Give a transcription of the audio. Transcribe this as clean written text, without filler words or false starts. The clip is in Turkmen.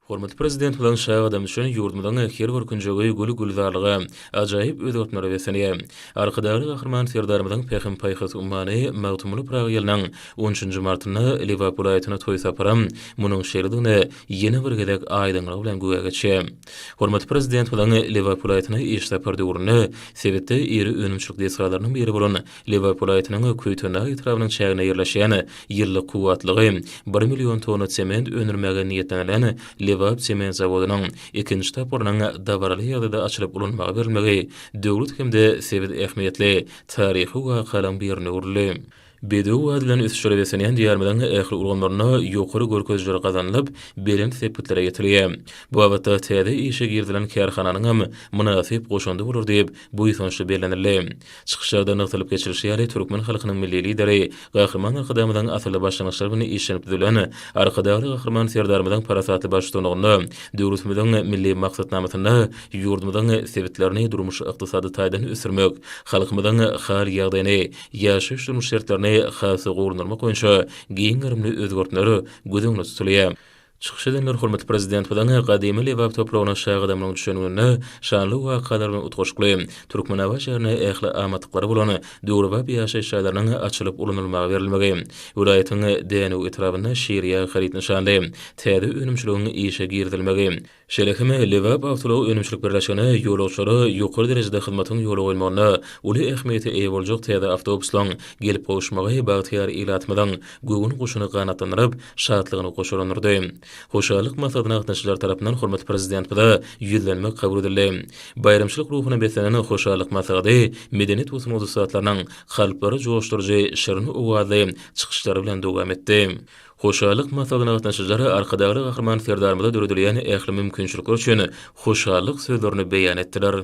Hormatly Prezidentimiziň şa gadamy üçin ýurdumyzyň her bir künjegi gül-gülzarlyga, ajaýyp özgertmelere beslenýär. Arkadagly Gahryman Serdarymyzyň pähim-paýhas ummany Magtymguly Pyragy ýylynyň on üçünji martynda Lebap welaýatyna toý saparam munuň şeýledigine ýene bir gezek aýdyňlygy bilen güwä geçýär. Hormatly Prezidentimiziň Lebap welaýatyna iş sapary döwründe sebitde iri önümçilik desgalarynyň biri bolan Lebap welaýatynyň Köýtendag etrabynyň çäginde ýerleşýän ýyllyk kuwwatlygy bir million tonna sement öndürmäge niýetlenilen Lebap sement zawodynyň ikinji tapgyrynyň dabaraly ýagdaýda açylyp ulanmaga berilmegi döwlet hem-de sebit ähmiýetli taryhy wakalaryň birine öwrüldi. Bedew bady bilen ösüşlere beslenýän Diýarymyzyň ähli ulgamlarynda ýokary görkezijiler gazanylyp, belent sepgitlere ýetilýär. Bu babatda täze işe girizilen kärhananyňam mynasyp goşandy bolar diýip, buýsançly bellenildi. Çykyşlarda nygtalyp geçilişi ýaly, türkmen halkynyň Milli Lideri Gahryman Arkadagymyzyň asylly başlangyçlary bilen işlenip düzülen Arkadagly Gahryman Serdarymyzyň parasatly baştutanlygynda döwletimiziň milli maksatnamasynda ýurdumyzyň sebitlerini durmuş-ykdysady taýdan ösdürmek, halkymyzyň hal-ýagdaýyny, ýaşaýyş-durmuş şertlerini has-da gowulandyrmak boýunça giň gerimli özgertmeler göz öňünde tutulýar. Çykyş edenler hormatly Prezidentimiziň gadymy Lebap topragyna şa gadamynyň düşen gününde şanly wakalar bilen utgaşykly Türkmenabat şäherinde ähli amatlyklary bolan döwrebap ýaşaýyş jaýlarynyň açylyp ulanylmaga berilmegi, welaýatyň Dänew etrabynda Şir ýag haryt nyşanly täze önümçiligiň işe girizilmegi, Şeýle hem Lebap awtoulag önümçilik birleşigine ýolagçylara ýokary derejede hyzmatyň ýola goýulmagynda uly ähmiýete eýe boljak täze awtobuslaryň gelip gowuşmagy bagtyýar ilatymyzyň göwün guşuny ganatlandyryp, şatlygyny goşalandyrdy. Hoşallyk maslahatyna gatnaşyjylar tarapyndan hormatly Prezidentimize ýüzlenme kabul edildi. Baýramçylyk ruhuna beslenen hoşallyk maslahaty medeniýet we sungat ussatlarynyň kalplary joşduryjy şirin owazly çykyşlary bilen dowam etdi. Hoşallyk maslahatyna gatnaşyjylar Arkadagly Gahryman Serdarymyza döredilýän ähli mümkinçilikler üçin hoşallyk sözlerini beýan etdiler.